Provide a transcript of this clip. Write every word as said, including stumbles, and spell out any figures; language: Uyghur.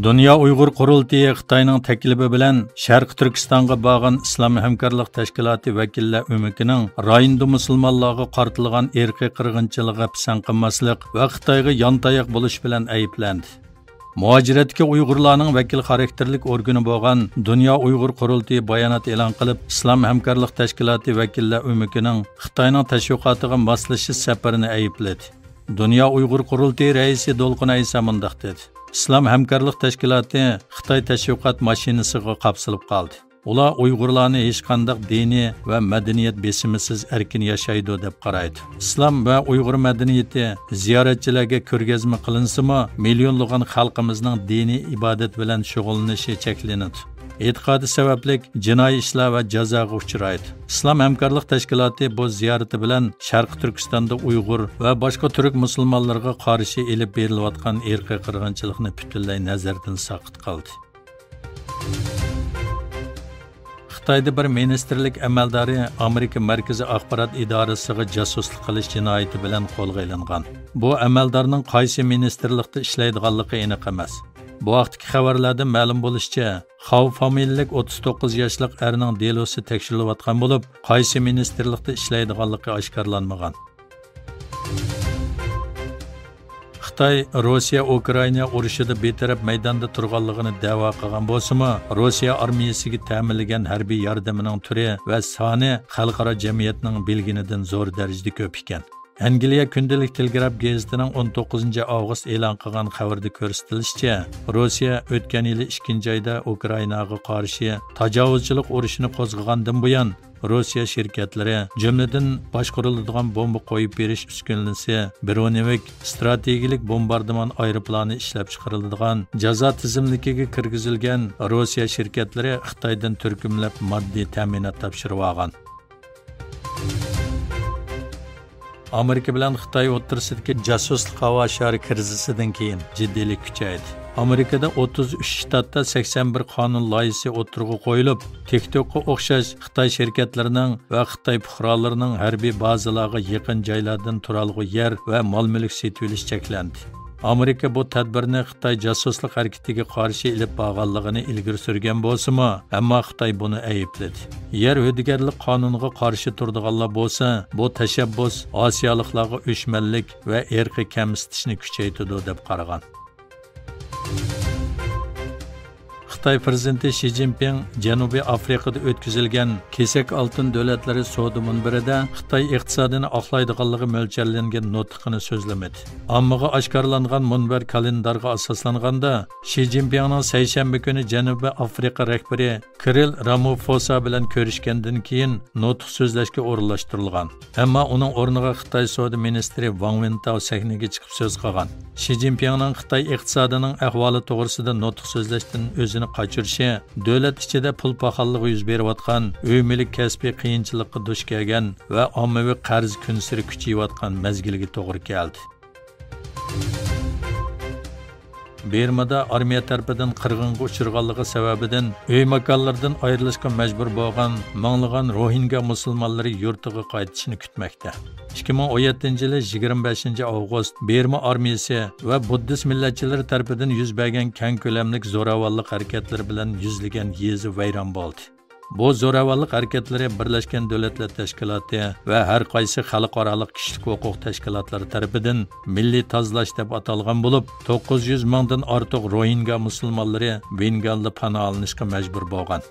دۇنيا ئۇيغۇر قۇرۇلتىيى خىتاينىڭ تەكلىپى بىلەن شەرقىي تۈركىستانغا بارغان ئىسلام ھەمكارلىق تەشكىلاتى ۋەكىللەر ئۆمىكىنىڭ رايوندا مۇسۇلمانلارغا قارىتىلغان ئىرقىي قىرغىنچىلىقىغا پىسەن قىلماسلىق ۋە خىتايغا يانتاياق بولۇش بىلەن ئەيىبلەندى. مۇھاجىرەتتىكى ئۇيغۇرلارنىڭ ۋەكىل خاراكتېرلىك ئورگىنى بولغان دۇنيا ئۇيغۇر قۇرۇلتىيى بايانات ئېلان قىلىپ، ئىسلام ھەمكارلىق تەشكىلاتى ۋەكىللەر ئۆمىكىنىڭ خىتاينىڭ تەشۋىقاتىغا ماسلىشىش سەپىرىنى ئەيىبلىدى. دۇنيا ئۇيغۇر قۇرۇلتىيى رەئىسى دولقۇن ئەيسا مۇنداق دېدى: ئىسلام ھەمكارلىق تەشكىلاتى خىتاي تەشۋىقات ماشىنىسىغا قاپسىلىپ قالدى. ئۇلار ئۇيغۇرلارنى ھېچقانداق دىنىي ۋە مەدەنىيەت بېسىمىسىز ئەركىن ياشايدۇ دەپ قارايدۇ. ئىسلام ۋە ئۇيغۇر مەدەنىيىتى زىيارەتچىلەرگە كۆرگەزمە قىلىنسىمۇ، مىليونلىغان خەلقىمىزنىڭ دىنىي ئىبادەت بىلەن شۇغۇللىنىشى چەكلىنىدۇ. ئېتىقادى سەۋەبلىك جىنايى ئىشلار ۋە جازاغا ئۇچرايدۇ. ئىسلام ھەمكارلىق تەشكىلاتى بۇ زىيارىتى بىلەن شەرقىي تۈركىستاندا ئۇيغۇر ۋە باشقا تۈرك مۇسۇلمانلىرىغا قارشى ئېلىپ بېرىلىۋاتقان ئىرقىي قىرغىنچىلىقنى پۈتۈنلەي نەزەردىن ساقىت قىلدى. خىتايدا بىر مىنىستىرلىك ئەمەلدارى ئامېرىكا مەركىزىي ئاخبارات ئىدارىسىغا جاسۇسلۇق قىلىش جىنايىتى بىلەن قولغا ئېلىنغان. بۇ ئەمەلدارنىڭ قايسى مىنىستىرلىقتا ئىشلەيدىغانلىقى ئېنىق ئەمەس. بۇ ھەقتىكى خەۋەرلەردىن مەلۇم بولۇشىچە، خاۋ فامىلىلىك ئوتتۇز توققۇز ياشلىق ئەرنىڭ دېلوسى تەكشۈرۈلۈۋاتقان بولۇپ، قايسى مىنىستىرلىقتا ئىشلەيدىغانلىقى ئاشكارىلانمىغان. خىتاي روسىيە ئۇكرائىنا ئۇرۇشىدا بىتەرەپ مەيداندا تۇرغانلىقىنى دەۋا قىلغان بولسىمۇ، روسىيە ئارمىيىسىگە تەمىنلىگەن ھەربىي ياردىمىنىڭ تۈرى ۋە سانى خەلقئارا جەمئىيەتنىڭ بىلگىنىدىن زور دەرىجىدە كۆپ ئىكەن. ئەنگلىيە كۈندىلىك تېلېگراف گېزىتىنىڭ ئون توققۇزىنچى ئاۋغۇست ئېلان قىلغان خەۋىرىدە كۆرسىتىلىشىچە، روسىيە ئۆتكەن يىلى ئىككىنچى ئايدا ئۇكرائىناغا قارشى تاجاۋۇزچىلىق ئۇرۇشىنى قوزغىغاندىن بۇيان، روسىيە شىركەتلىرى، جۈملىدىن باشقۇرۇلىدىغان بومبا قويۇپ بېرىش ئۈسكۈنىسى برونېۋىك، ئىستراتېگىيىلىك بومباردىمان ئايروپىلانى ئىشلەپچىقىرىلىدىغان جازا تىزىملىكىگە كىرگۈزۈلگەن روسىيە شىركەتلىرى خىتايدىن تۈركۈملەپ ماددىي تەمىنات تاپشۇرۇۋالغان. ئامېرىكا بىلەن خىتاي ئوتتۇرىسىدىكى جاسۇسلۇق ھاۋا شارى كىرىزىسىدىن كېيىن جىددىيلىك كۈچەيدى. ئامېرىكىدا ئوتتۇز ئۈچ شتاتتا سەكسەن بىر قانۇن لايىھىسى ئوتتۇرىغا قويۇلۇپ، تىك توكقا ئوخشاش خىتاي شىركەتلىرىنىڭ ۋە خىتاي پۇقرالىرىنىڭ ھەربىي بازىلارغا يېقىن جايلاردىن تۇرالغۇ يەر ۋە مال مۈلۈك سېتىۋېلىشى چەكلەندى. ئامېرىكا بۇ تەدبىرنى خىتاي جاسۇسلۇق ھەرىكىتىگە قارشى ئېلىپ بارغانلىقىنى ئىلگىرى سۈرگەن بولسىمۇ، ئەمما خىتاي بۇنى ئەيىبلىدى. يەر ھۆددىگەرلىك قانۇنىغا قارشى تۇرىدىغانلار بولسا، بۇ تەشەببۇس ئاسىيالىقلارغا ئۆچمەنلىك ۋە ئىرقىي كەمسىتىشنى كۈچەيتىدۇ، دەپ قارىغان. خىتاي پىرېزىدېنتى شى جىنپىڭ جەنۇبىي ئافرىقىدا ئۆتكۈزۈلگەن كېسەك ئالتۇن دۆلەتلىرى سودا مۇنبىرىدە خىتاي ئىقتىسادىنى ئاقلايدىغانلىقى مۆلچەرلەنگەن نۇتقىنى سۆزلىمىدى. ئاممىغا ئاشكارىلانغان مۇنبەر كالېندارغا ئاساسلانغاندا، شى جىنپىڭنىڭ سەيشەنبە كۈنى جەنۇبىي ئافرىقا رەھبىرى كىرىل راموفوسا بىلەن كۆرۈشكەندىن كېيىن نۇتۇق سۆزلەشكە ئورۇنلاشتۇرۇلغان. ئەمما ئۇنىڭ ئورنىغا خىتاي سودا مىنىستىرى ۋاڭ ۋېنتاۋ سەھنىگە چىقىپ سۆز قىلغان. شى جىنپىڭنىڭ خىتاي ئىقتىسادىنىڭ ئەھۋالى توغرىسىدا نۇتۇق سۆزلەشتىن ئۆزىنى قاچۇرۇشى دۆلەت ئىچىدە پۇل پاخاللىقى يۈز بېرىۋاتقان ئۆي مۈلۈك كەسپىي قىيىنچىلىققا دۇچ كەلگەن ۋە ئاممىۋى قەرز كۈنسېرى كۈچىيىۋاتقان مەزگىلگە توغرا كەلدى. بىرمىدا ئارمىيە تەرىپىدىن قىرغىنغا ئۇچرىغانلىقى سەۋەبىدىن ئۆي ماكانلىرىدىن ئايرىلىشقا مەجبۇر بولغان مىڭلىغان روھىنگا مۇسۇلمانلىرى يۇرتىغا قايتىشىنى كۈتمەكتە. ئىككى مىڭ ئون يەتتىنچى يىلى يىگىرمە بەشىنچى ئاۋغۇست بىرما ئارمىيىسى ۋە بۇددىست مىللەتچىلىرى تەرىپىدىن يۈز بەرگەن كەڭ كۆلەملىك زوراۋانلىق ھەرىكەتلىرى بىلەن يۈزلىگەن يېزا ۋەيران بولدى. بۇ زوراۋانلىق ھەرىكەتلىرى بىرلەشكەن دۆلەتلەر تەشكىلاتى ۋە ھەر قايسى خەلقئارالىق كىشىلىك ھوقۇق تەشكىلاتلىرى تەرىپىدىن مىللىي تازىلاش دەپ ئاتالغان بولۇپ، توققۇز يۈز مىڭدىن ئارتۇق روھىنگا مۇسۇلمانلىرى بېنگالدا پاناھلىنىشقا مەجبۇر بولغان.